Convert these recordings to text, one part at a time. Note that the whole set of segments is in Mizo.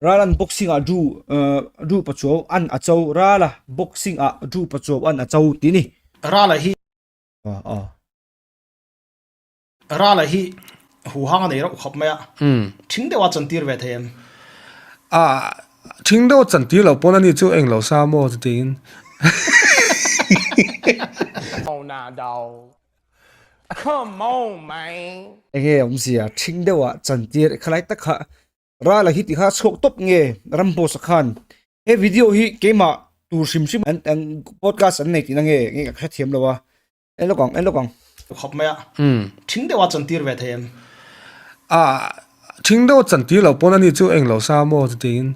Ralan boxing ah Drew Drew Pachuau an a cho Rala boxing ah Drew Pachuau an a cho tih ni. Rala hi Rala hi huhang a nei reuh khawp mai a, thing deuh a chantir ve thei em? A thing deuh a chantir loh pawn ani chu englo sa maw chutiin. Come on man. Enge awmzia thing deuh a chantir khalai tak kha Rala hi tikha chhuak tawp nge Ramboss a khan he video hi keimah tur hrim hrim an an podcast an nei tihna nge nge ka hrethiam lo a en lawk ang en lawk ang. Khawp mai a thing deuh a chantir ve thei em? A thing deuh a chantir loh pawn ani chu englo sa maw chutiin.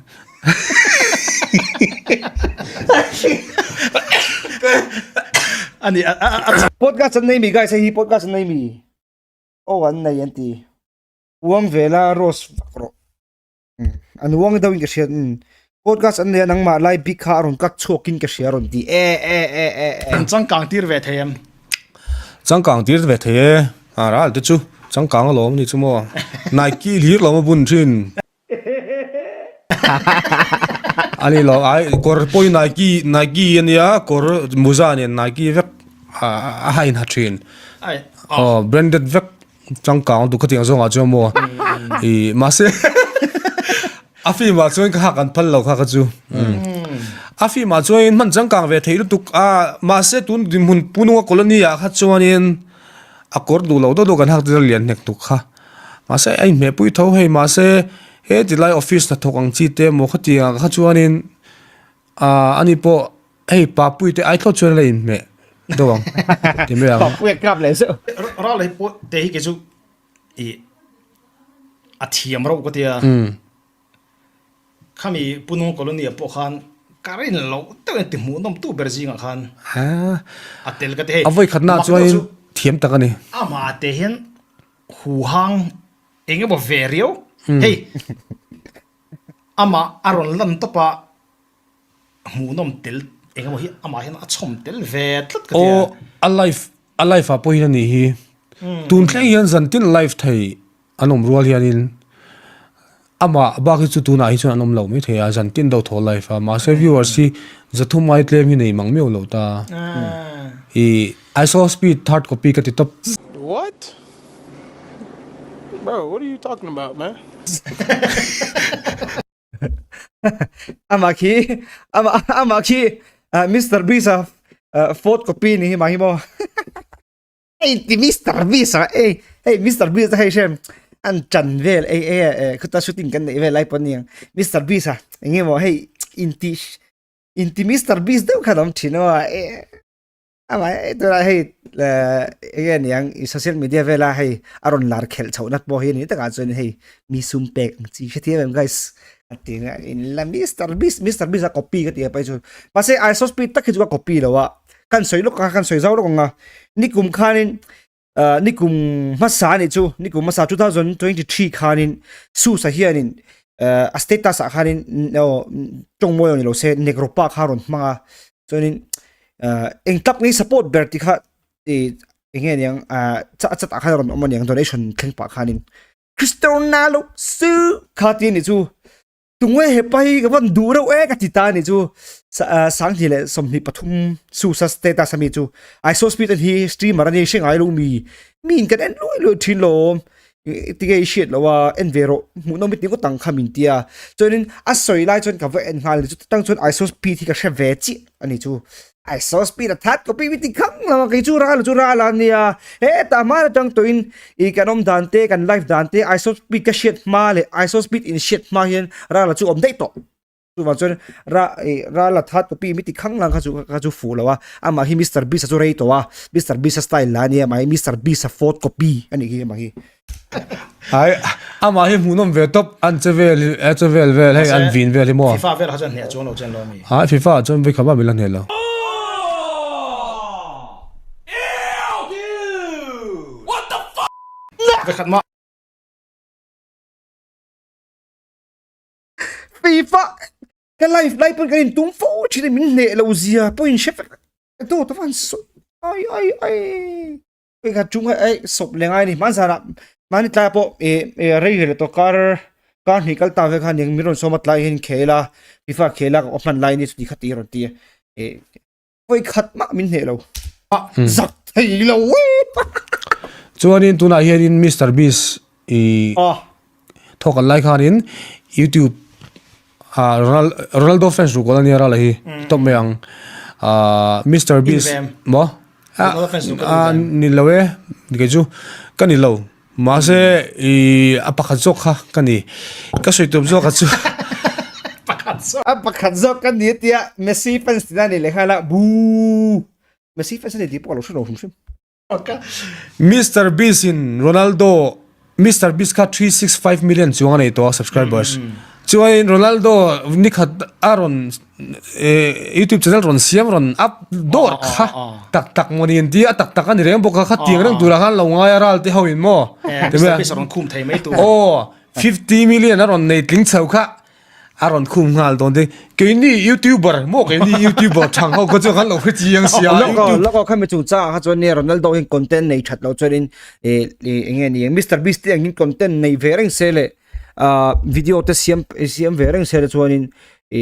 Ani a a. Podcast an nei mi guys hei hi podcast an nei mi aw an nei an ti. Uang vela rose vak rawh. An uang deuh in ka hria. Podcast an nei a nangmah lai bik kha a rawn cut chhuak in ka hria a rawn ti e e e e e. An changkang tir ve thei em? Changkang tir ve thei e. A ral te chu changkang alawm ni chu maw. Nike hlir lo a bun thin. Ani lo ai kawr pawh hi Nike Nike ania kawr muza nen Nike vek a ha in ha thin. Aw branded vek Changkang duh khatiang zawngah chuan maw i mahse a film ah chuan ka hak an phal lo kha ka chu a film ah chuan hman changkang ve thei lutuk a mahse tun dinhmun pununga colony ah kha chuanin a kawr duh lo deuh deuh kan hak te lian hnek tuk kha mahse a inhmeh pui tho hei mahse he tilai office hnathawk ang chi te emaw khatiang ah kha chuanin Ah ani pawh hei Papui te ai thlawt chuan a la inhmeh deuh ang ti mai ang. Papui a kap leh zeuh. Ral hi pawh te hi kei chu i a thiam reuh ka tia. Khami Punung Colony ah pawh khan ka rin loh deuh in ti hmuhnawm tu ber zingah khan a tel ka ti hei. A vawi khatna ah chuan thiam tak a ni. Amah te hian huhang eng emaw ve riau hei Amah a rawn lan tawp a, hmuhnawm tel eng emaw hi amah hian a chhawm tel ve tlat ka ti a. Aw, a live a live ah pawh hian a nih hi. Tun thleng hian zan tin live thei an awm rual hianin amah bak hi chu tunah hi chuan an awm lo mai thei a, zan tin deuh thaw live a, mahse viewers hi zathum ai tlem hi nei mang miau lo ta. I I saw speed third copy ka ti tawp. What? Bro, what are you talking about, man? Amah khi amah amah khi uh, Mr Beast a uh, fourth copy ni hi ma hi mo. Ei ti Mr Beast a ei hei Mr Beast a hei shem an chan vel ei ei eh khuta shooting kan nei vel lai pon niang Mr Beast a enge mo hei inti inti Mr Beast deuh khan om thin a e Amah e tunah hei eng nge niang i social media vela hei a rawn lar khelh chhoh nat pawh hi a ni takah chuan hei mi sum pek ang chi hrethiam em guys a ti nga in la Mister Beast Mister Beast a copy ka ti a pai chu mahse I saw speed tak hi chu ka copy lo a kan sawi lawk ang a kan sawi zau lawk ang a nikum khanin ah nikum hmasa anih chu nikum hmasa 2023 khanin Susa hianin ah a status ah khanin aw tawngmawi ang ni lo se negro pa kha a rawn hmang a chuanin ah eng tak nge support ber tih kha ih eng nge niang ah a chat ah khan a rawn awm a niang donation thleng pah khanin Cristiano Ronaldo su kha ti a nih chu. Tunge hepa hi ka van duh reuh e ka ti ta a nih chu 20 leh 23 su sa status ami chu I saw speed an hi streamer ani hre ngai lo mi mi in kan en luai luai thin lo tinge i hriat lo a en ve rawh hmuhnawm i ti ngawt ang kha min tia chuanin a sawi lai chuan ka va en nghal a ni chu tang chuan I saw speed hi ka hre ve chiah a ni chu I saw speed a that copy mi ti khang lo a kei chu ral chu ral a nia hetah hman atang tawhin ih kan awm dan te kan life dan te I saw speed ka hriat hma leh I saw speed in hriat hma hian ral a chu awm daih tawh chuvang chuan ra ih ral a that copy mi ti khang lang kha chu kha chu fuh lo a amah hi Mister Beast a chu rei tawh a Mister Beast a style la ania amah hi Mister Beast a fourth copy a nih hi amah hi. Ai amah hi hmuhnawm ve tawp an che vel hi a che vel vel hei an vin vel hi maw. FIFA vel kha chuan hneh chuang lo chuan lo ami. Ai FIFA ah chuan veikham a min la hneh lo. Vekhat mah. FIFA ka live lai pawn kan in tum fo thin a min hneh lo zia pawh in hre vek a dawt a van sawi ai ai ai. Hei kha chung ai sawp leh ngai a ni hmanzanah mahni tlaiah pawh ih rei ve leh tawh kar. Kar hnih kal ta ve khan eng min rawn sawm a tlai hian khel a, FIFA khel a ka hman lai ni chuti kha ti a rawn ti a, eh vawi khat mah min hneh lo. Zak thei lo e. Chuanin tunah hianin Mister Beast i thawk an lai khanin YouTube ah Ronaldo fans ruhkawl ania rala hi tawp mai ang ah Mister Beast maw ah ni lo e kei chu ka ni lo. Mahse i a pakhat zawk kha ka ni. Ka sawi tuam zawk a chu. Pakhat zawk. A pakhat zawk ka ni tia Messi fans tina ni leh nghal a buu. Messi fans a ni tih pawh ka lo hre lo hrim hrim. Mister Beast in Ronaldo Mister Beast kha 365 million chuang a nei tawh a subscribers. Chuanin Ronaldo nikhat a rawn YouTube channel rawn siam rawn up dawr kha tak tak maw ni an ti a tak tak a ni reng bawk a kha tiang reng turah khan lo ngai a ral te ho in maw rawn khum thei mai tur aw 50 million a rawn nei tling chho kha a rawn khum nghal dawn te keini youtuber maw keini youtuber thang ho kha chu kan lo hre chiang sia loko loko kha mi chung cha kha chuan ne Ronaldo hin content nei that lo chuan in enge ni Mr Beast te angin content nei ve reng se le video te siam siam ve reng se le chuan in i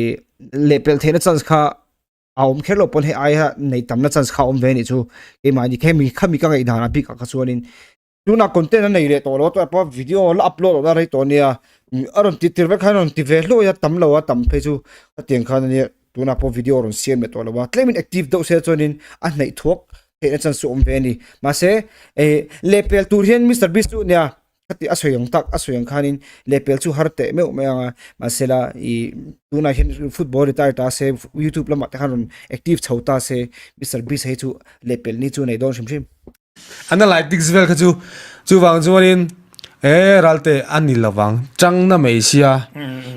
lehpelh theihna chance kha a awm kher lo pawn hei aia nei tamna chance kha a awm ve anih chu keimahni khemi khami ka ngaihdan a bikah kha chuanin tunah content a nei leh tawh lo a tunah pawh video la upload loh na rei tawh ania a rawn ti tir vek khan a rawn ti ve hluai a tam lo a tam phei chu hetiang khan ania tunah pawh video a rawn siam leh tawh lo a tlemin active deuh se chuanin a hnaih thuak theihna chance chu a awm ve a ni mahse eh lehpel tur hian Mister Beast chu nia Khati a sawi ang tak a sawi ang khanin lehpel chu har teh meuh mai ang a, mahsela ih tunah hian football retire ta se youtube lamah te khan rawn active chho ta se Mister Beast hei chu lehpel ni chu nei dawn hrim hrim. Analytics vel kha chu chuvang chuanin e ralte a ni lovang changna mai sia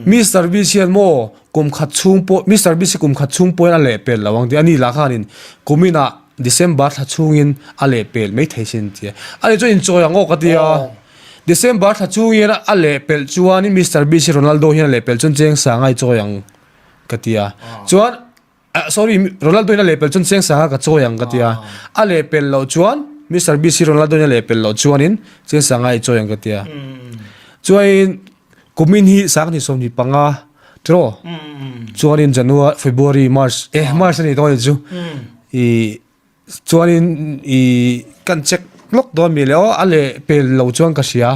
Mister Beast hian maw kum khat chhung pawh Mister Beast hi kum khat chhung pawhin a lehpel lo ang tih a ni lah khanin kuminah December thla chhungin a lehpelh mai thei sin tia. A ni chuan inchawi ang aw ka ti a. December thla chhungin a lehpelh chuanin Mister Beast hi Ronaldo hian a lehpelh chuan cheng sanga i chawi ang ka ti a. Chuan sorry Ronaldo hian a lehpelh chuan cheng sanga ka chawi ang ka ti a. A lehpelh loh chuan Mister Beast hi Ronaldo hian a lehpelh loh chuanin cheng sanga i chawi ang ka ti a. Chuanin kumin hi sanghnih 25 tiraw chuanin January February March eh March a ni dawn a ni chu ih chuanin ih kan check lawk dawn mi le aw a leh pel lo chuan ka hria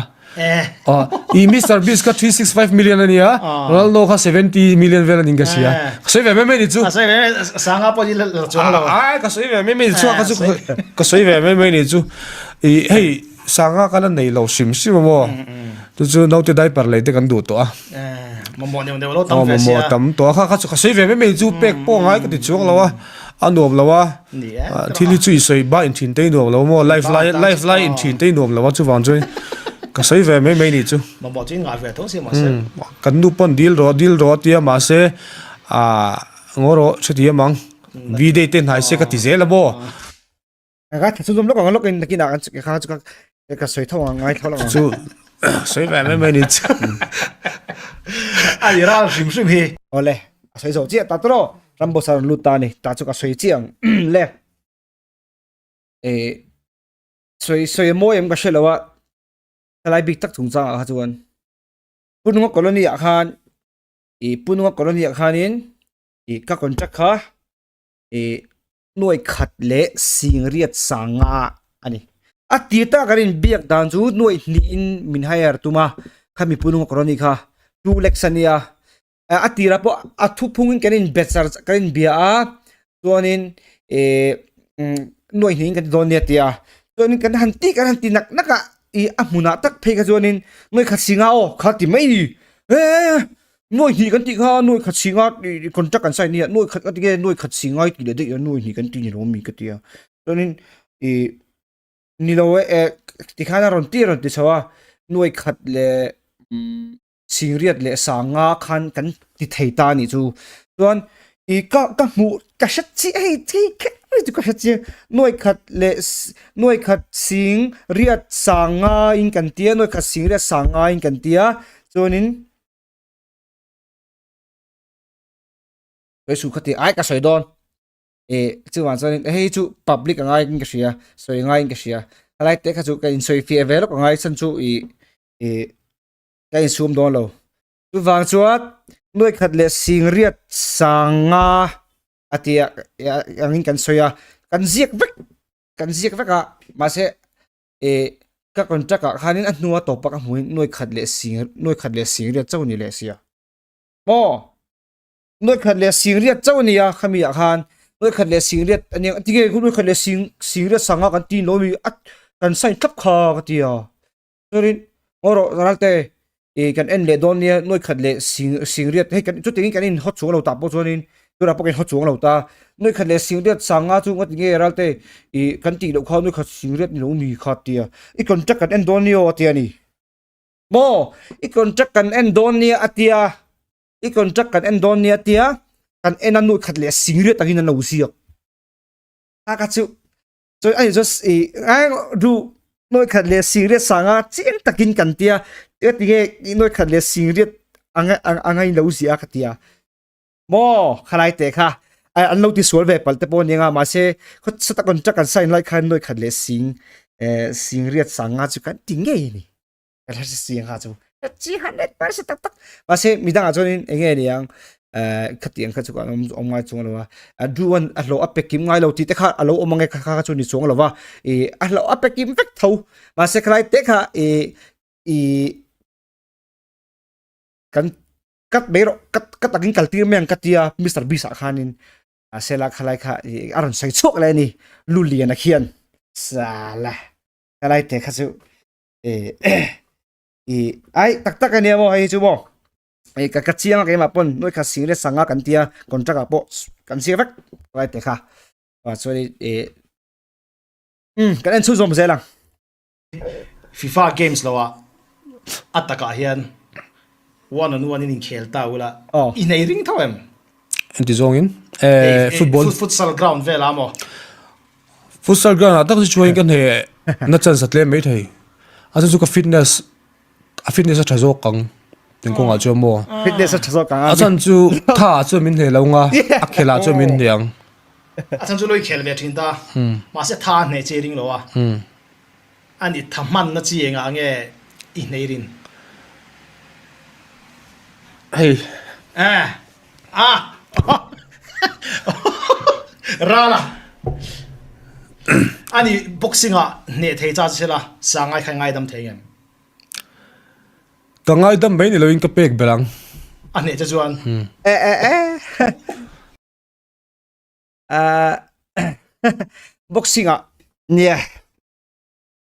aw ih Mister Beast kha 365 million a nia Ronaldo kha 70 million vel a niin ka hria ka sawi ve mai mai ni chu sanga pawh hi la chuang lo ai ka sawi ve mai mai ni chu ka chu ka sawi ve mai mai ni chu ih hei Sanga ka la nei lo hrim hrim a maw? Chu chu naute diaper lei te kan duh tawh a. Mamawh neuh neuh lo tam ve sia. Mamawh tam tawh a. Kha kha chu ka sawi ve mai mai chu pek pawh ngai ka ti chuang lo a. A nuam lo a. Thil hi chu i sawi ba inthin te i nuam lo maw? Life lai life lai inthin te i nuam lo a chuvang chuan ka sawi ve mai mai ni chu. Mamawh chu i ngah ve tho sia mahse. Kan nu pawn dil rawh dil rawh a tia mahse ah ngaw rawh hrethiam ang. V-day te hnai se ka ti zel a maw? Ka tha chunzawm lawk ang lawk in nakin ah kan kha chu ka ka sawi tho ang ngai tho lawk ang. Chu sawi ve mai mai ni chu. A i ral hrim hrim hi. Awle a sawi zo chiah ta tawh Rambo sa rawn lut ta a ni ta chu ka sawi chiah ang le. E sawi sawi a mawi em ka hre lo a thalai bik tak chungchang ah kha chuan Pununga colony ah khan i Pununga colony ah khanin i ka contract kha i nuai khat leh singriat sanga a ni. A tir tak kan inbiak dan chu nuai hnihin min hire tum a, khami pununga colony kha 2 lakhs a nia. A tirah pawh a thuphungin kan inbe char kan inbia a, chuanin eh nuai hnihin kan ti dawn nia tia. Chuanin kan han ti kan han ti nak nak a, ih a hmunah tak phei kha chuanin nuai khat singa aw kha ti mai ni. Eee Nuai hnih kan tih kha nuai khat si nga contract kan sign nia nuai khat ka ti nge nuai khat si ngai tih leh daih a nuai hnih kan ti ni lo mi ka ti a chuanin ih ni lo e eh tikhan a rawn ti a rawn ti chho a nuai khat leh singriat leh sanga khan kan ti thei ta a nih chu chuan ih ka ka hmuh ka hre chiah hei thei kher mai chu ka hre chiah nuai khat leh nuai khat sing riat sanga in kan tia nuai khat sing riat sanga in kan tia chuanin. Sawi suh kha ti ai ka sawi dawn eh chuvang chuanin hei chu public a ngaiin ka hria sawi ngaiin ka hria helai te kha chu ka insawi fiah ve lawk a ngai chhan chu ih ih ka insum dawn lo. Chuvang chuan nuai khat leh singriat sanga a ti a angin kan sawi a, kan ziak vek kan ziak vek a mahse eh ka contract ah khanin a hnua tawpa ka hmuhin nuai khat leh sing nuai khat leh singriat chauh ni leh sia maw nuai khat leh singriat chauh nia khami ah khan nuai khat leh singriat ania tinge nuai khat leh sing singriat sanga kan tin lo mi a kan sign thlap kha ka ti a. Chuanin ngaw rawh Ralte ih kan en leh dawn nia nuai khat leh sing singriat hei kan chutiangin kan inhaw chuang lo tah pawh chuanin tunah pawh kan inhaw chuang lo ta nuai khat leh singriat sanga chu ngawt nge Ralte ih kan tih loh kha nuai khat singriat ni lo mi kha tia i contract kan en dawn nia aw a tia ni maw i contract kan en dawn nia a tia i contract kan en dawn nia a tia kan en a nuai khat leh singriat angin an lo ziak a ka chu Chuan ani chu i ru nawi khat leh singriat sanga chiang takin kan tia tia tinge i nawi khat leh singriat anga anga in lo zia ka tia maw khalai te kha an lo ti sual ve pal te pawh nia mahse khaw sata contract kan sign lai khan nawi khat leh sing eh singriat sanga chu kan ti ngei ani. Ka hre si ang kha chu chi 100% tak tak mahse midangah chuanin eng nge niang eh khatiang kha chu ka awm awm ngai chuang lo a duan a hlawh a pe kim ngai lo tih te kha a lo awm ange kha kha chu ni chuang lo va ih a hlawh a pe kim vek tho mahse khalai te kha ih ih kan cut mai rawh cut cut takin kal tir mai ang ka tia Mister Beast ah khanin mahse la khalai kha ih a rawn sawi chhuak leh a ni Luliana khian sala khalai te kha chu i ai tak tak ania maw hei chu maw ei ka ka chiang a keimah pawn nuai kha sing leh sanga kan tia contract ah pawh kan ziak vek lai te kha a chuan i um kan en chhunzawm zel ang. FIFA games lo ah a takah hian one on one in inkhel ta ula i nei ring tho em? Engti zawngin football futsal ground velah maw? Futsal ground ah tak chu chuan ka hne na chance a tlem mai thei. A chu chu ka fitness a fitness a tha zawk ang eng kawngah chuan maw. Fitness a tha zawk ang a. A chan chu tha ah chuan min hne lo nga a khel ah chuan min hne ang. A chan chu lo i khel ve thin ta. Mahse tha a hne chi ring lo a. A ni tha hmanna chi engah nge i hnei rin? Hei. Eh. Ah. Rala. A ni boxing ah hneh thei cha che la sa ngai kha i ngaidam thei ngem? Ka ngaidam mai ni loin ka pek ber ang. A hneh che chuan. Eh eh eh. Ah boxing ah nia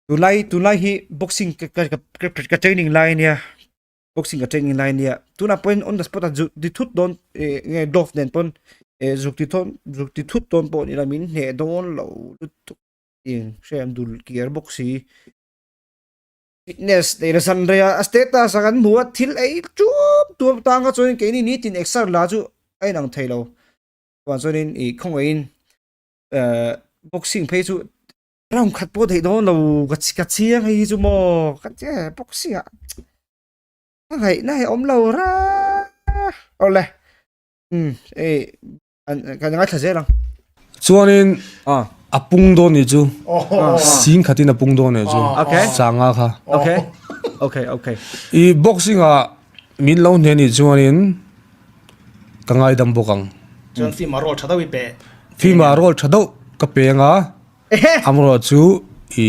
tunlai tunlai hi boxing ka ka ka training lai ania boxing ka training lai ania tunah pawhin on the spot ah zuk ti thut dawn eh nge glove nen pawn eh zuk ti thawn zuk ti thut dawn pawh ni la min hneh dawn lo lutuk eng hre an dul kir bawk si fitness nei la san rei a a status ah kan hmu a thil ei tuam tuam tang kha chuan keini nitin exer la chu a inang thei lo. Chuan chuanin ih khawngaihin eh boxing phei chu round khat pawh theih dawn lo ka ka chiang hei hi chu maw ka che boxing ah a ngaihna hi a awm lo ra awle um hei an kan ngaithla zel ang. Chuanin a pung dawn nih chu sing khatin a pung dawn nih chu sanga kha. Okay okay okay. I boxing ah Min lo hne nih chuanin ka ngaidam bawk ang. Chuan film ah role tha deuh i pe. Film ah role tha deuh ka pe ang a, amaherawh chu i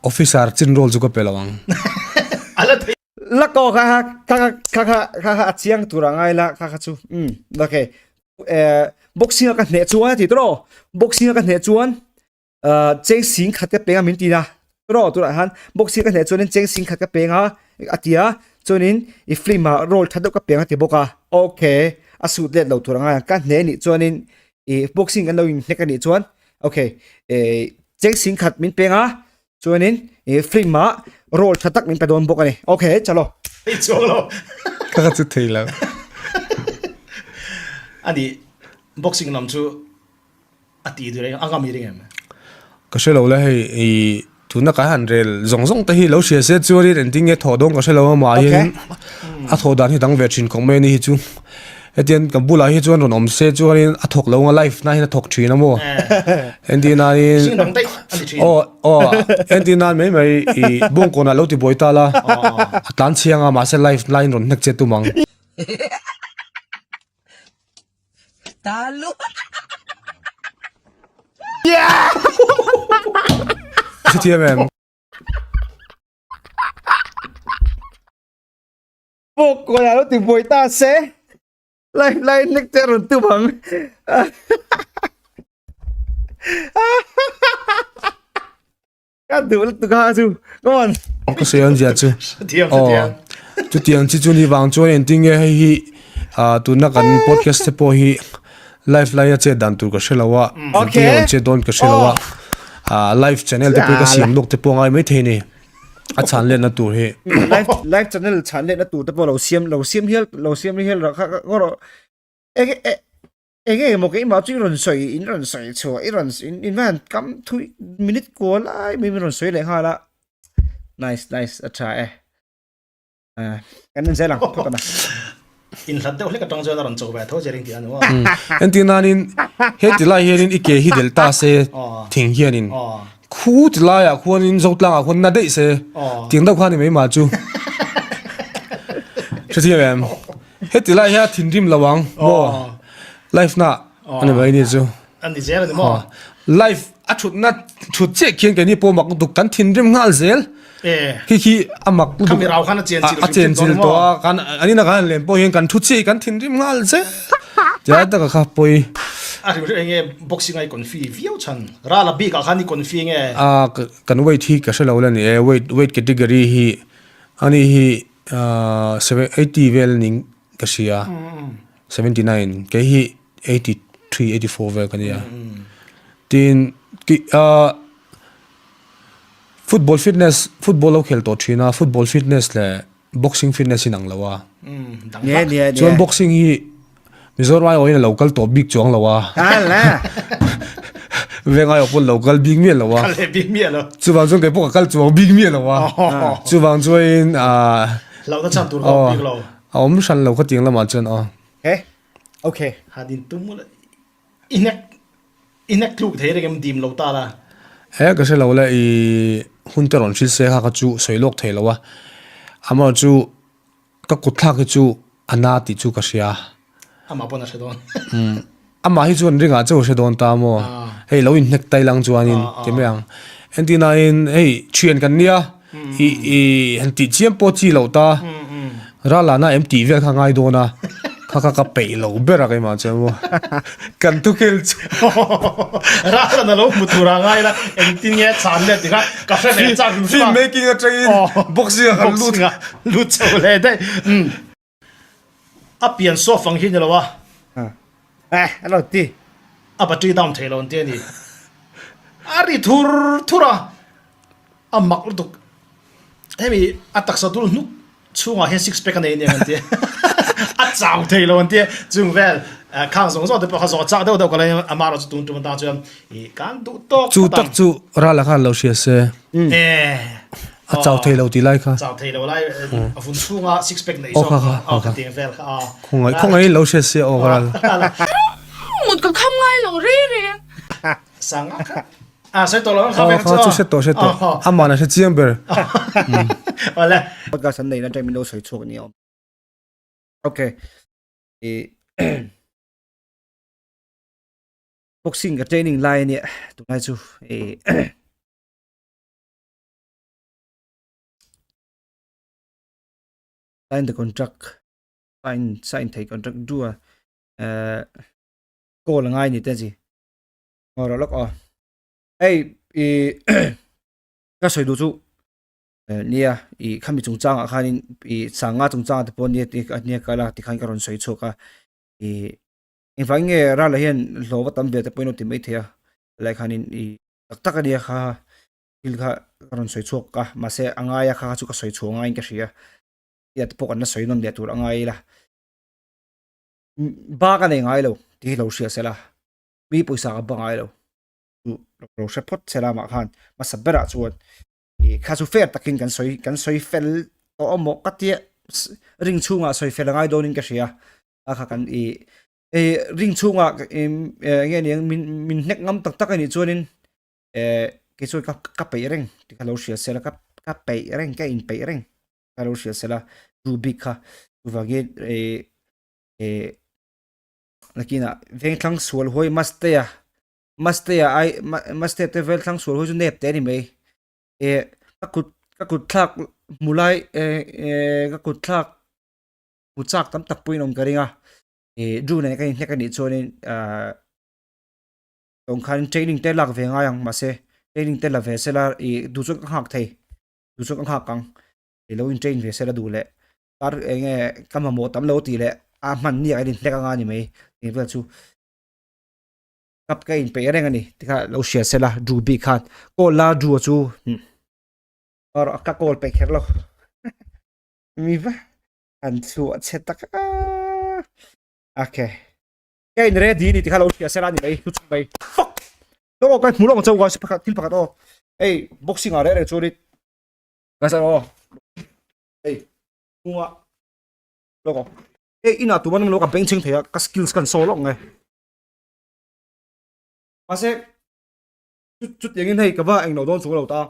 officer chin role chu ka pe lo ang. La ko kha kha kha kha kha kha a chiang tur a ngai la kha kha chu um okay eh boxing a ka hneh chuan a ti tawh boxing a ka hneh chuan cheng sing khat ka peng a min ti a tawh tunah hian boxing ka hneh chuanin cheng sing khat ka peng a a ti a chuanin i film ah role that deuh ka peng a ti bawk a okay a suit let lo tur a ngai ang ka hneh anih chuanin ih boxing kan lo in hnek anih chuan okay eh cheng sing khat min peng a chuanin ih film ah role tha tak min pe dawn bawk a ni okay chalo. Hei chuang lo. Ka ka chu thei lo. Ani boxing lam chu A ti duh reng a ngam i ring em? Ka hre lo le hei i tuna kan han rel zawng zawng te hi lo hria se chuanin engtin nge thawh dawn ka hre lo a mahni a thawh dan hi dang ve thin khawp mai a ni hi chu. Hetian kan bulah hi chuan rawn awm se chuanin a thawk lo anga life na hian a thawk thin a maw. Entir nain Mihring dang daih a ni thin. Aw aw entir nan mai mai i bawngkawnah lo ti buai ta la a tlan chhiang a mahse life line rawn hnek che tum ang. Talu. Hrethiam em? Bawngkawnah lo ti buai ta se life line hnek che rawn tum ang. Ka duh lutuk a chu. Come on. Ka sawi ang zia chu. Thiam chu thiam. Chutiang chi chu ni vang chuan engtin nge hei hi tuna kan podcast te pawh hi live lai a chet dan tur ka hre lo a. Engtin nge rawn chet dawn ka hre lo a. Live channel te pawh hi ka siam lawk te pawh a ngai maithei a ni. A chhan letna tur hi. Live live channel chhan letna tur te pawh lo siam lo siam hial lo siam hial rawh kha kha rawh. Enge Eng eng emaw keimah chu i rawn sawi in rawn sawi chhuah i rawn in in van kam thui minute kual lai mai min rawn sawi leh nghal a nice nice a tha e ah kan en zel ang phawt ana. Inhlat deuh hlek atang chuan a rawn cho ve tho che ring tih a ni maw? Entir nanin he ti lai hianin i ke hi delh ta se thing hianin khu ti laiah khuanin Zotlangah khuan na daih se tiang deuh kha a ni mai mah chu hrethiam em? Heti lai hian a thinrim lo ang maw? Life na a ni mai ni chu. A ni zel a ni maw? Life a thutna thut chiah khian keini pawh mak lutuk kan thinrim nghal zel. Khi khi a mak lutuk. Khami rau khan a chen chilh A chen chilh tawh a kan an ina kan len pawh hian kan thu chiah hi kan thinrim nghal zel. Tia taka kha pawi. A hrim hrim enge boxing a i confi viau chhan. Ral a bik ah khan i confi nge? A kan weight hi ka hre lo la ni e weight weight category hi ani hi Ahh 80 vel ning ka hria 79 kei hi 83 84 vel ka nia tin ahh football fitness football lo khel tawh thin a football fitness leh boxing fitness in ang lo a chuan boxing hi Mizoram aiawhin a lo kal tawh bik chuang lo a. Veng aiawh pawh lo kal bik miah lo a. Kal leh bik miah lo. Chuvang chuan kei pawh ka kal chuang bik miah lo a. Chuvang chuain ah. Hlauhna chhan tur ka awm bik lo. A awm hran lo khatiang lamah chuan aw. He? Okay. Han in tum i hnek i hnek tluk thei reng em dim lo ta la. He ka hre lo le i hun te rawn hrilh se kha ka chu sawi lawk thei lo a. Amaherawhchu chu Ka kut thlak hi chu a na tih chu ka hria. Amah pawn a hre dawn. Umm amah hi chuan ringah chauh a hre dawn ta maw? Hei lo inhnek tai lang chuanin ti mai ang. Entinain hei thian kan nia i i han tih chiam pawh chi loh ta. Ralana em tih vel kha ngai dawn a, kha kha ka peih lo ber a keimah chuan maw. Kan thukhel chu. Ralana lo hmu tur a ngai la engtin nge chhan let ti kha ka hre ve chak hrim hrim a. Film making atangin boxing ah kan lut. Lut chho leh daih. Umm. A pian soft ang hi ni lo a. Eh, a lo ti. A battery down thei lo an ti a ni. A ri thur thur a, a mak lutuk. Hemi a taksa dul hnuk chhungah hian six pack a nei aniang an ti a. A chau thei lo an ti a. Chung vel khang zawng zawng te pawh kha zawh chak deuh deuh ka la nia. Amaherawhchu chu tun tum atan chuan ih kan duh tawk Chu tak chu Rala khan lo hria se. Eh. A chau thei lo tih lai kha. Chau thei lo lai a vun chhunga six pack nei zawk a ka tiang vel kha a. Khawngaih khawngaih lo hria sia aw ka ral. Mut ka kham ngai lo rei reng. Sanga kha a sawi tawh lo ang kha vel chu. Aw kha chu hre tawh hre tawh. Aman a hre chiang ber. Awle. Podcast an neihna atang min lo sawi chhuak nia awm. Okay. I boxing ka training lai ania tunlai chu i Sign the contract sign sign thei contract du a eh call a ngai ni te chi ngaw rawh lawk aw hei i ka sawi duh chu eh nia i khami chungchang ah khanin i sanga chungchang ah te pawh nia ti nia kal a tikhan ka rawn sawi chhuak a i engvang nge rala hian hlawh va tam ve te pawh in lo ti maithei a lai khanin i tak tak ania kha. thil kha ka rawn sawi chhuak a mahse a ngai a kha kha chu ka sawi chhuah ngaiin ka hria tia te pawh kan la sawi nawn leh tur a ngai ila ba ka nei ngai lo tih hi lo hria sela mi pawisa ka ba ngai lo chu lo hre phawt sela mah khan hmasa berah chuan ih kha chu fair takin kan sawi kan sawi fel tawh a maw ka tia ring chhungah sawi fel a ngai dawnin ka hria. A kha kan i e ring chhungah enge niang min min hnek ngam tak tak anih chuanin eh kei chuan ka ka peih reng tih kha lo hria sela ka ka peih reng ka inpeih reng ka lo hria sela chu bik kha chuvangin eh eh nakinah vengthlang sual huai mastea mastea ai mastea te vengthlang sual huai chu nep te a ni mai eh ka kut ka kut thlak hmu lai eh eh ka kut thlak hmu chak tam tak pawhin awm ka ring a eh Drew nen kan inhnek anih chuanin ah tawng khan training te lak ve ngai ang mahse training te la ve sela ih duh chuan ka nghak thei duh chuan ka nghak ang ih lo in train ve sela duh leh tar eng nge ka mamawh tam lo tih leh a hman ni ah kan inhnek anga ni mai tih vel chu cup ka inpeih reng a ni tikha lo hria sela Drew bik khan call la Drew a chu ka call peih kher lo mi va an chhuah chhe tak a okay ka in ready ni tikha lo hria sela ni mai chu chu mai fuck to ka hmu long chau ga pakhat thil pakhat aw ei boxing a re re chu ri ka sa aw ei hunga logo ei ina tuman lo ka beng ching theia ka skills kan so long nge mase chu chu tiangin hei ka va eng lo don chu lo ta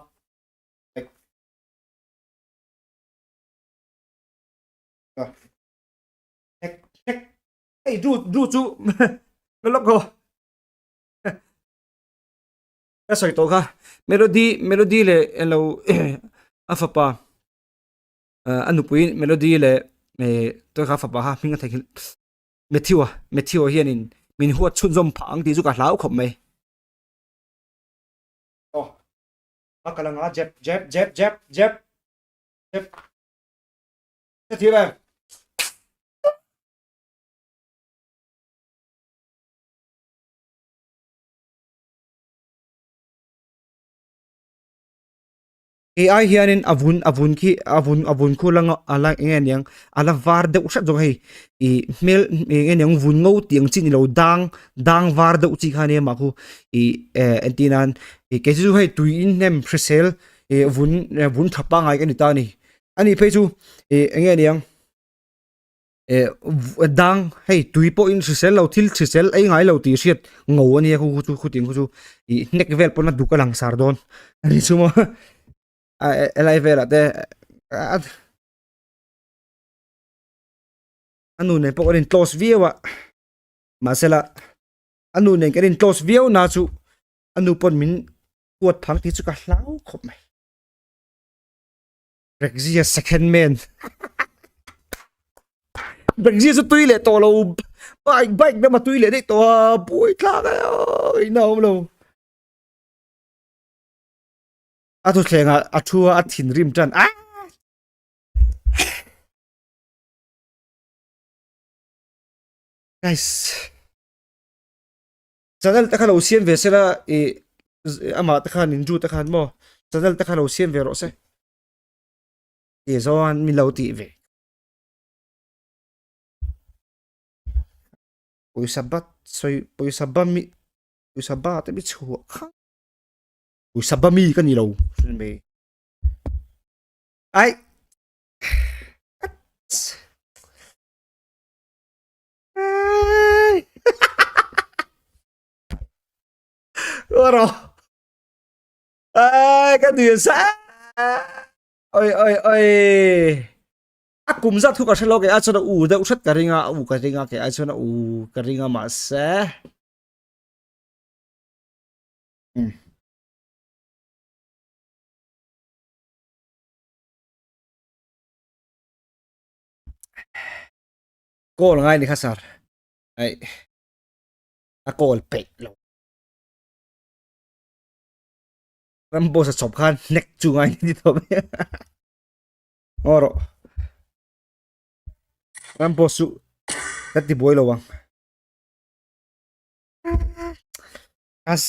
Hei du du chu ka lawk ho ka sawi tawh kha melody melody leh elo a fapa a nupui melody leh eh tawh kha fapa kha hming a theihnghilh Matthew a Matthew a hianin min huat chhunzawm phah ang tih chu ka hlau khawp mai. Aw a kal anga jab jab jab jab jab jab Heti em? Kei ai hianin a vun a vun khi a vun a vun khu la a la eng nge niang a la var deuh hret zawk hei ih hmel eng nge niang vun ngo tih ang chi ni lo dang dang var deuh chi kha ania mah khu ih eh entir nan ih kei chu hei tui in hnem hrisel ih vun vun tha pangngai ka ni ta a ni. Ani phei chu ih eng nge niang eh dang hei tui pawhin hrisel lo thil hrisel ei ngai lo tih hriat ngo a nia khu chu khutiang khu chu ih hnek vel pawn a duk a lang sar dawn a ni chu maw a helai velah te a a nu nen pawh kan in close viau a mahsela a nu nen kan in close viau na chu a nu pawn min huat phang tih chu ka hlau khawp mai. Brexia second man. Brexia chu tui leh tawh lo. Bike bike lama tui leh daih tawh a. Buai thlak a ina awm lo. A thuthleng ah a thu a a thinrim tan. Ah! Guys. Channel te kha lo siam ve sela i amah te khan in ju te khan maw channel te kha lo siam ve rawh se ti zawn min lo tih ve pawisa bat sawi pawisa ba mi pawisa ba te mi chhuah kha pawisa ba mi ka ni lo me ai Ro. Ai ka nuih sa. Oi oi oi. A kum zat thu ka hre lo ke a chuan a u deuh hret ka ring a, a u ka ring a ke ai chuan a u ka ring a mahse. Hmm. Call ngai ni kha sir. Ai. A call peih lo. Rambo sa chawp khan hnek chu ngai ni tawh mai. Ngaw rawh. Rambo su ka ti buai lo ang. As.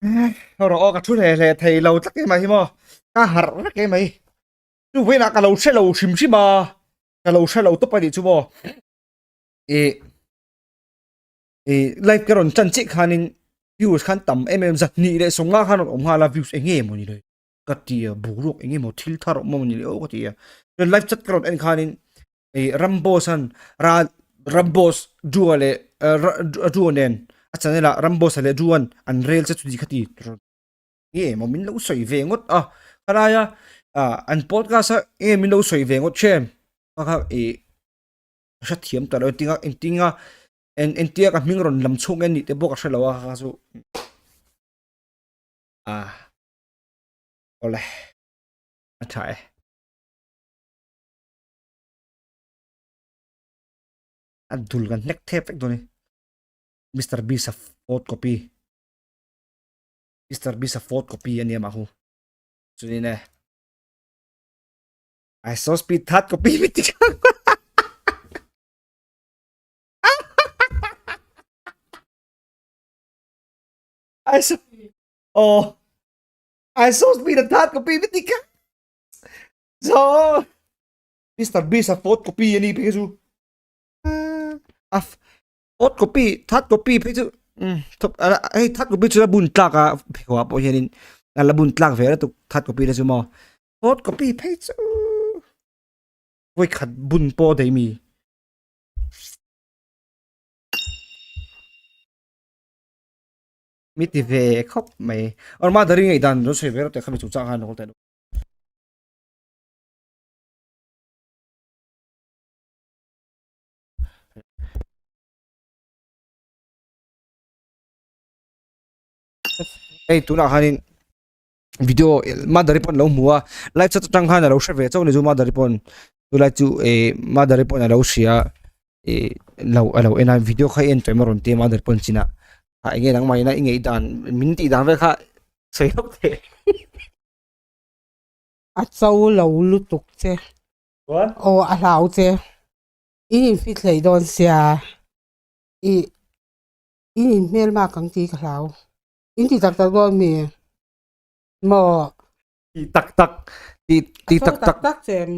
Ngaw rawh aw ka thu hle hle thei lo tlat em mai hi maw. Ka harh vek em mai. Chu vawiinah ka lo hre lo hrim hrim a. Ka lo hre lo tawp a nih chu maw. Ih ih live ka rawn chan chiah khanin views khan tam em em zat hnih leh sawmnga khan rawn awm nghal a views eng nge maw ni le ka ti a boruak eng emaw thil thar awm emaw ni le aw ka ti a chuan live chat ka rawn en khanin. I Ramboss an ral Ramboss Drew-a leh Drew-a nen a channel ah Ramboss-a leh Drew-an an rel che chuti kha ti nge maw min lo sawi ve ngawt a khalaia an podcast a nge min lo sawi ve ngawt hrem kha kha i hrethiam ta lo engtinga engtinga engtia ka hming rawn lam chhuak nge nih te pawh ka hrelo a kha chu a awle a tha e. A dul kan hnek thep vek dawn ni. Mister Beast a fourth copy. Mister Beast a fourth copy a nia mah hu. Chunin e. I saw speed third copy mi ti kha. I saw oh I saw speed a third copy mi ti kha. So Mister Beast a fourth copy a ni phei chu a fourth copy third copy phei chu hei third copy chu a bun tlak a pheikhawk ah pawh hianin a la bun tlak ve lutuk third copy te chu maw fourth copy phei chu vawikhat bun pawh daih mi. Mi ti ve khawp mai aw Madhuri ngaihdan lo sawi ve rawh teh kha mi chungchang khan a lo teh. Hei tunah khanin video Madhuri pawn a lo hmu a live chat atang khan a lo hre ve chauh a ni chu Madhuri pawn chulai chu eh Madhuri pawn a lo hria eh lo a lo en a video kha i en tawh em a rawn ti a Madhuri pawn chinah ah eng nge nangmah ina i ngaih dan min tih dan vel kha sawi hlauh teh. A cho lo lutuk che. Chuan? Aw a hlau che. In infit hlei dawn sia. I in inhmel mak ang tih ka hlau. In ti tak tak dawn mi? Maw? Ti tak tak. Ti ti tak tak. A cho tak tak che em?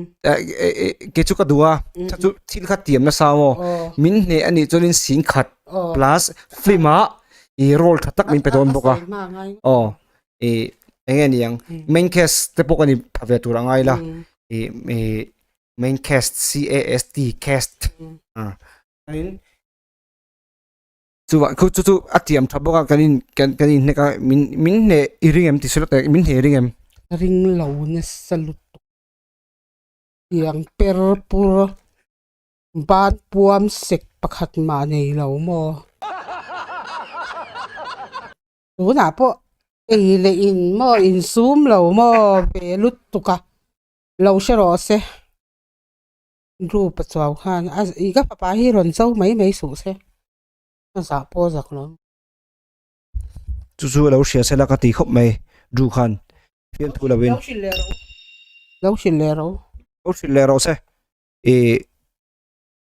Kei chu ka duh a. Cha chu thil kha tiam nasa maw? Min hneh a nih chuanin sing khat plus film ah i role tha tak min pe dawn bawk a. Aw. I eng nge ni ang main cast te pawh ka ni pha ve tur a ngai la i i main cast C A S T cast a in chu chu chu chu a tiam tha bawk a kan in kan kan in hnek a min min hneh i ring em ti silo teh min hneh i ring em ring lo nasa lutuk tiang per pur Ban puam sek pakhat mah nei lo maw? Tunah pawh ei leh in maw insum lo maw ve lutuk a lo hre rawh se. Group a chuau khan a ih ka fapa hi rawn cho mai mai suh se a zah pawh a zak lo. Chu chu a lo hria sela ka ti khawp mai Drew khan fiamthu lovin. Lo hrilh leh rawh u. Lo hrilh leh rawh u. Lo hrilh leh rawh se. Ih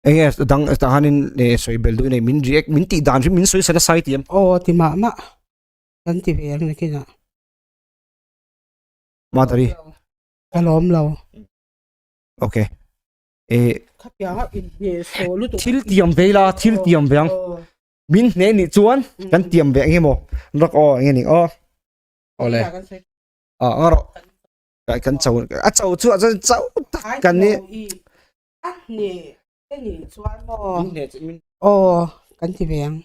eng nge dang tah hianin eh sawi belh duh i nei min react min tih dan hrim min sawi sela sai tih em. Aw ti mah mah kan ti ve ang nakinah. Madhuri. Ka lawm lo. Okay. Eh. Khatianga inhne saw lutuk. Thil tiam ve ila thil tiam ve ang. Min hne nih chuan kan tiam ve ang hi maw. Rak aw eng nge ni aw. Awle. Ah ang rawh. Kai kan cho a cho chu a chuan cho tak kan ni. A hne te nih chuan maw. Min hne chu min. Aw kan ti ve ang.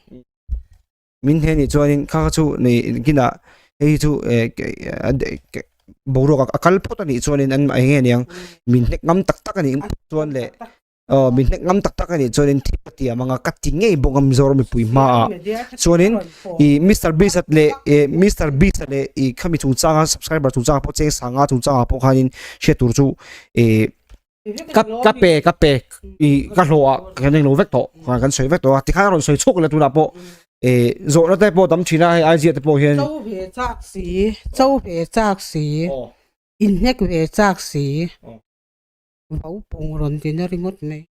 Min hne nih chuanin kha kha chu nei kinah hei hi chu eh boruak a kal phawt a nih chuanin an eng nge niang min hnek ngam tak tak a nih chuan leh Aw mi hnek ngam tak tak a nih chuanin thil ka tiam anga ka ti ngei bawk a Mizoram mipui hmaah chuanin ih Mister Beast a leh ih Mister Beast a leh ih khami chungchanga subscriber chungchangah pawh cheng sanga chungchangah pawh khanin hriat tur chu ih ka ka pe ka pe ih ka hlawh ah kan englo vek tawh kan sawi vek tawh a tikhan a rawn sawi chhuak leh tunah pawh ih zawhna te pawh tam thin a hei IG ah te pawh hian Cho ve chak si cho ve chak si inhnek ve chak si. Vau pung rawn ti na ringawt mai.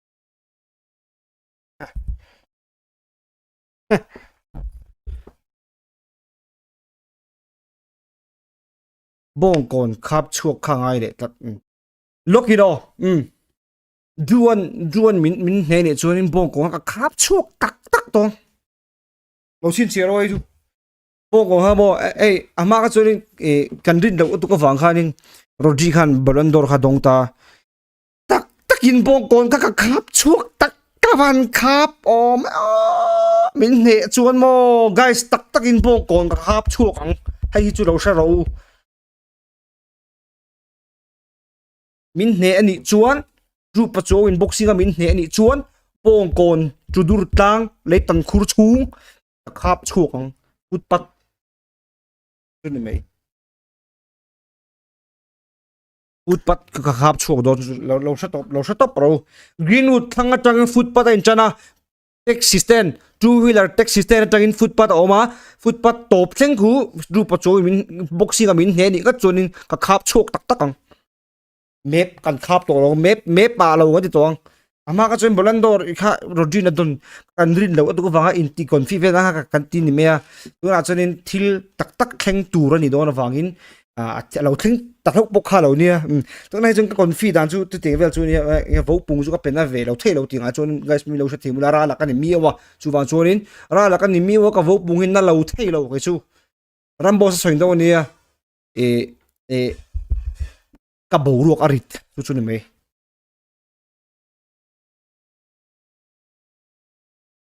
Bawngkawn khap chhuak kha ngai leh tlat. Lawk in aw. Umm. Duan duan min min hne nih chuanin bawngkawn kha ka khap chhuak tak tak tawng. Lo chhinchhiah rawh hei chu. Bawngkawn kha maw hei a hma kha chuanin ih kan rin loh lutuk avang khanin Rodri khan Ballon d'Or kha dawng ta. Tak tak. takin bawngkawn kha ka khap chhuak tak ka van khap awm min hneh chuan maw guys tak takin bawngkawn ka khap chhuak ang hei hi chu lo hre rawh u min hneh a nih chuan chu pachuau in boxing a min hneh a nih chuan bawngkawn chu dur tlang lei tan khur chhung ka khap chhuak ang footpath chu ni mai. Footpath ka khap chhuak dawn chu lo lo hre tawp lo hre tawp ro Greenwood thlang atangin footpath a inchan a taxi stand two wheeler taxi stand atangin footpath a awm a footpath tawp thleng khu rupa chawi min boxing a min hneh anih ngat chuanin ka khap chhuak tak tak ang map kan khap tawh lo map map ah lo kan ti tawh ang a hma kha chuan Ballon d'Or kha Rodri na dawn kan rin loh a tuk avanga inti confi vel ang kha kan ti ni mai a tunah chuanin thil tak tak thleng tur a nih dawn avangin ah a lo thleng ta hlauh pawh kha lo nia umm tunah hi chuan ka confi dan chu chutiang vel chu nia eng vo pung chu ka pe na ve lo thei lo tih angah chuan guys mi lo hre thei mula ral ah ka ni miau a chuvang chuanin ral ah ka ni miau a ka vo pung hi na lo thei lo kei chu Ramboss a sawi dawn a nia eh eh ka boruak a rit chu chu ni mai.